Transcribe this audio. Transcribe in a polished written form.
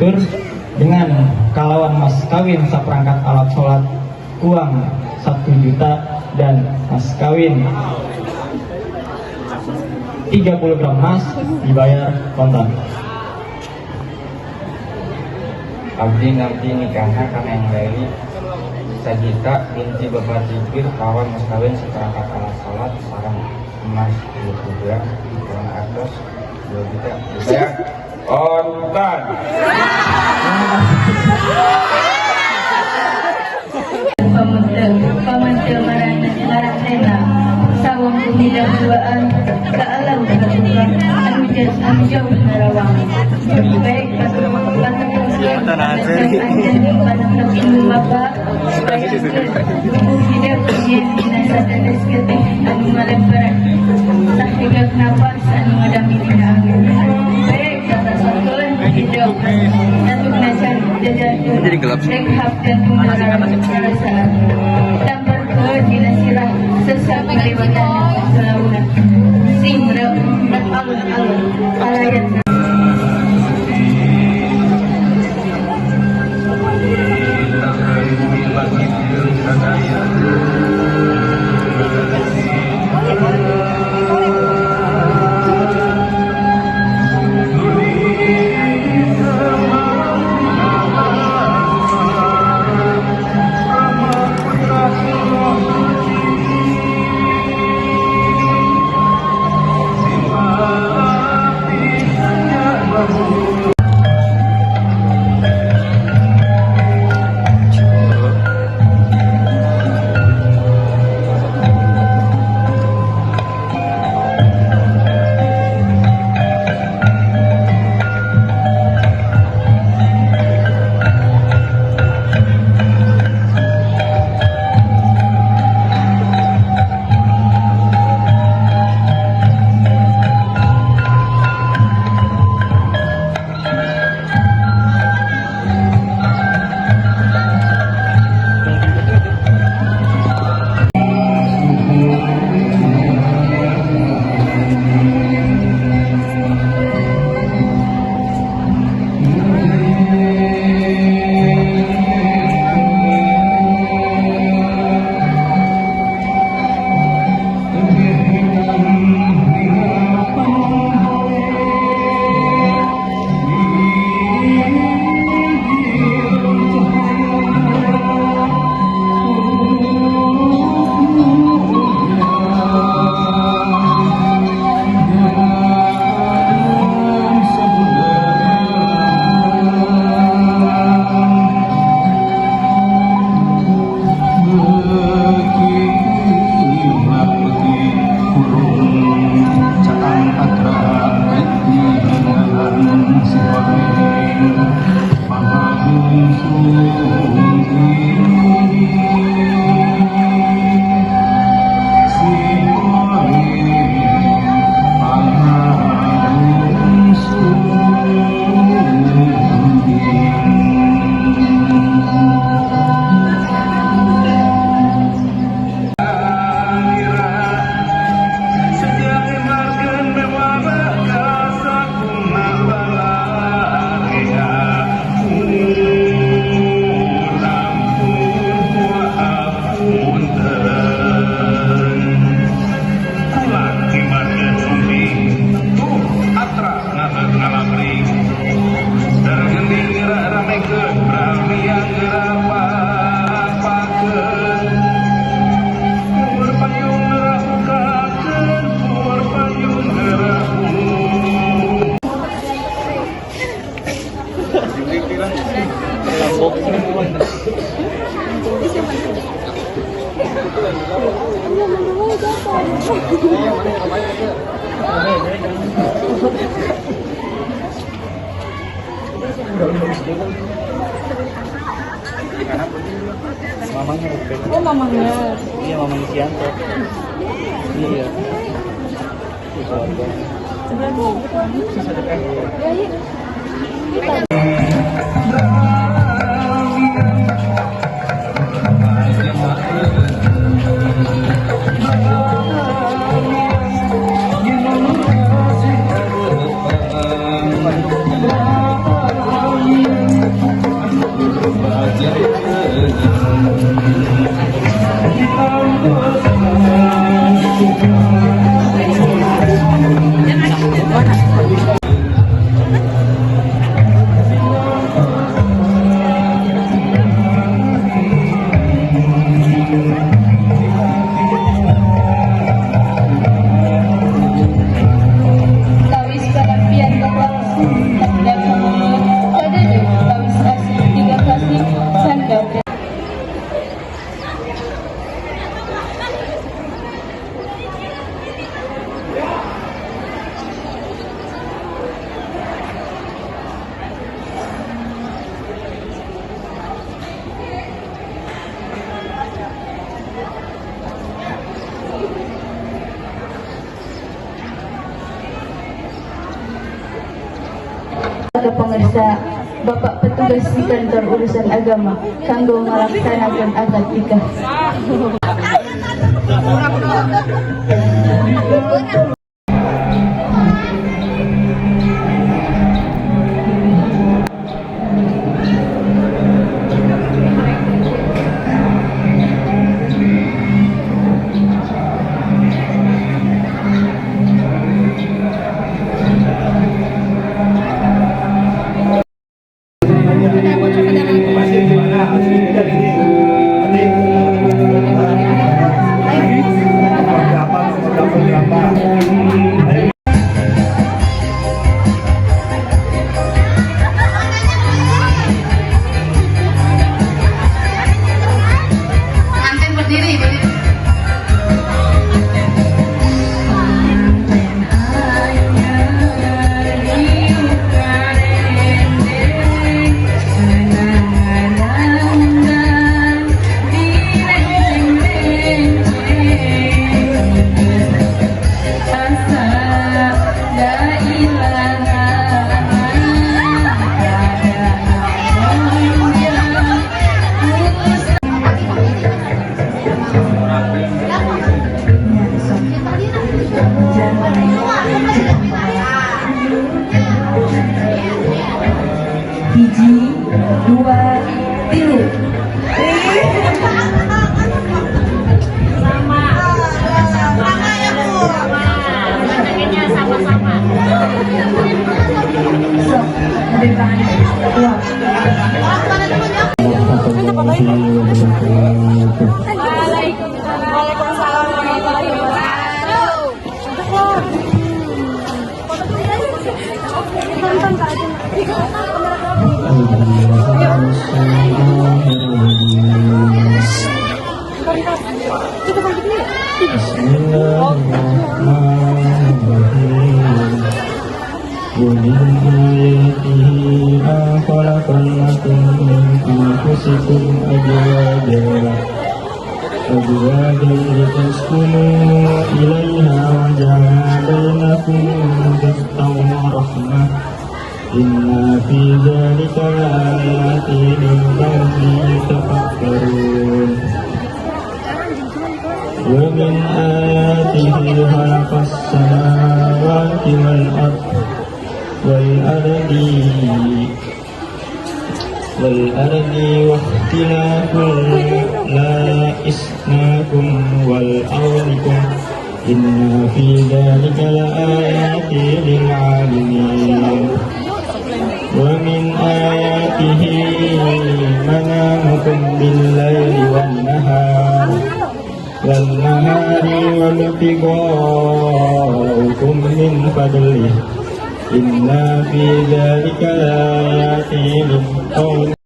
batur dengan kalawan mas kawin saperangkat alat sholat uang 1 juta dan mas kawin 30 gram emas dibayar kontan. Abdi ngarti nikahna ka Neng Leli Sagita binti Bapak Zikir kawan mas kawin seperangkat alat sholat sareng emas 20 gram kurang atas 2 juta dibayar kontan. Pamante maranena sawang bumi duaan ka alam katuka anu anu jauh narawang baik patepungkeun anjeun panetep ibu bapa bayangkeun tubuh hidup yen dina sadanes getih anu ngalemperan sahegak napas anu ngadami dina angin baik katasakeun hidup datuk nacan jajantung rekhap jantung narasaan tambarkeun dina sirah sesak ngaliwatan kelaunan sing rek alun-alun kalayan. Mamangnya. Oh, mamangnya. Iya, mamangnya Sianto. Iya. Ya, iya. Pangersa Bapak petugas di kantor urusan agama kanggo ngalaksanakeun akad nikah. Pengantin berdiri, berdiri. Hiji, dua, tilu. Sama ya, Bu. Sama-sama. Sok, ambil tangan. Dua. Waalaikumsalam warahmatullahi wabarakatuh. بسم الله الرحمن الرحيم. ومن آياته أن خلق لكم من أنفسكم أزواجا لتسكنوا إليها وجعل بينكم مودة ورحمة، إن في ذلك لآيات لقوم يتفكرون. ومن آياته خلق السماوات والأرض واختلاف ألسنتكم وألوانكم، إن في ذلك لآيات للعالمين. ومن آياته منامكم بالليل والنهار وابتغاؤكم من فضله، إن في ذلك لآيات لقوم